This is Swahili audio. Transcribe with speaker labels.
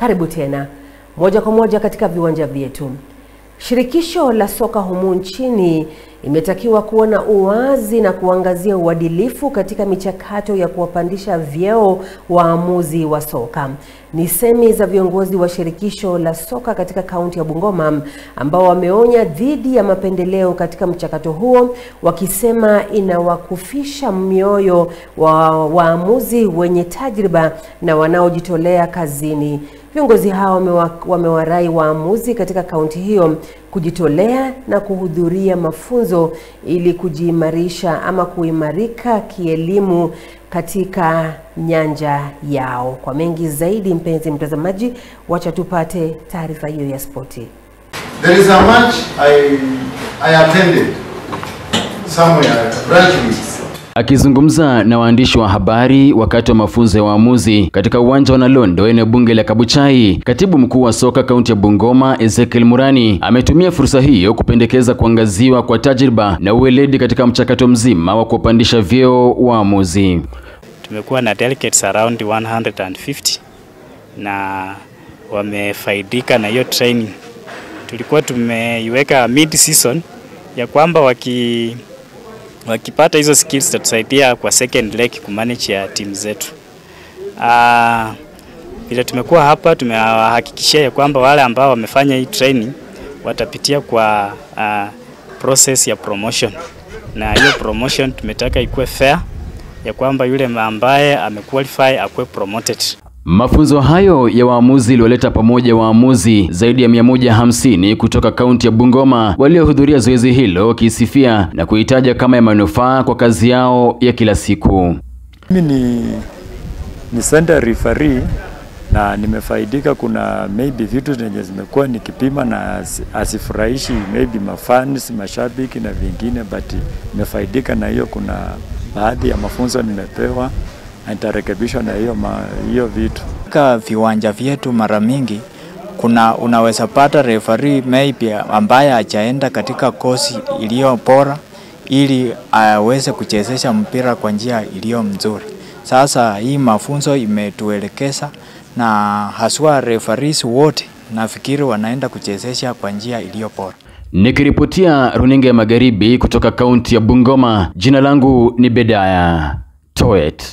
Speaker 1: Karibu tena moja kwa moja katika viwanja vyetu. Shirikisho la soka humu nchini imetakiwa kuona uwazi na kuangazia uadilifu katika michakato ya kuwapandisha vyeo waamuzi wa soka. Ni semi za viongozi wa shirikisho la soka katika kaunti ya Bungoma ambao wameonya dhidi ya mapendeleo katika mchakato huo, wakisema inawakufisha mioyo wa waamuzi wenye tajriba na wanaojitolea kazini. Viongozi hao wamewarai waamuzi katika kaunti hiyo kujitolea na kuhudhuria mafunzo ili kujiimarisha ama kuimarika kielimu katika nyanja yao. Kwa mengi zaidi, mpenzi mtazamaji, wacha tupate taarifa hiyo ya spoti.
Speaker 2: There is a match I attended somewhere, branch meets.
Speaker 3: Akizungumza na waandishi wa habari wakati wa mafunzo ya waamuzi katika uwanja wa Nalondo, eneo bunge la Kabuchai, katibu mkuu wa soka kaunti ya Bungoma Ezekiel Murani ametumia fursa hiyo kupendekeza kuangaziwa kwa tajriba na uweledi katika mchakato mzima wa kupandisha vyeo waamuzi.
Speaker 4: Tumekuwa na delegates around 150 na wamefaidika na hiyo training. Tulikuwa tumeiweka mid season ya kwamba wakipata hizo skills zitatusaidia kwa second leg kumanage ya timu zetu. Vile tumekuwa hapa tumewahakikishia ya kwamba wale ambao wamefanya hii training watapitia kwa process ya promotion. Na hiyo promotion tumetaka ikuwe fair, ya kwamba yule ambaye amequalify akuwe promoted.
Speaker 3: Mafunzo hayo ya waamuzi iliwaleta pamoja waamuzi zaidi ya 150 kutoka kaunti ya Bungoma waliohudhuria zoezi hilo, wakisifia na kuitaja kama ya manufaa kwa kazi yao ya kila siku.
Speaker 5: Mimi ni center referee na nimefaidika. Kuna maybe vitu zenye zimekuwa nikipima na asifurahishi maybe mafans, mashabiki na vingine, but nimefaidika na hiyo. Kuna baadhi ya mafunzo nimepewa nitarekebishwa na hiyo vitu.
Speaker 6: Katika viwanja vyetu mara mingi kuna unaweza pata referee maybe ambaye hajaenda katika kosi iliyo bora ili aweze kuchezesha mpira kwa njia iliyo mzuri. Sasa hii mafunzo imetuelekeza na haswa referees wote nafikiri wanaenda kuchezesha kwa njia iliyo bora.
Speaker 3: Nikiripotia runinga ya Magharibi kutoka kaunti ya Bungoma, jina langu ni Bedaya Toet.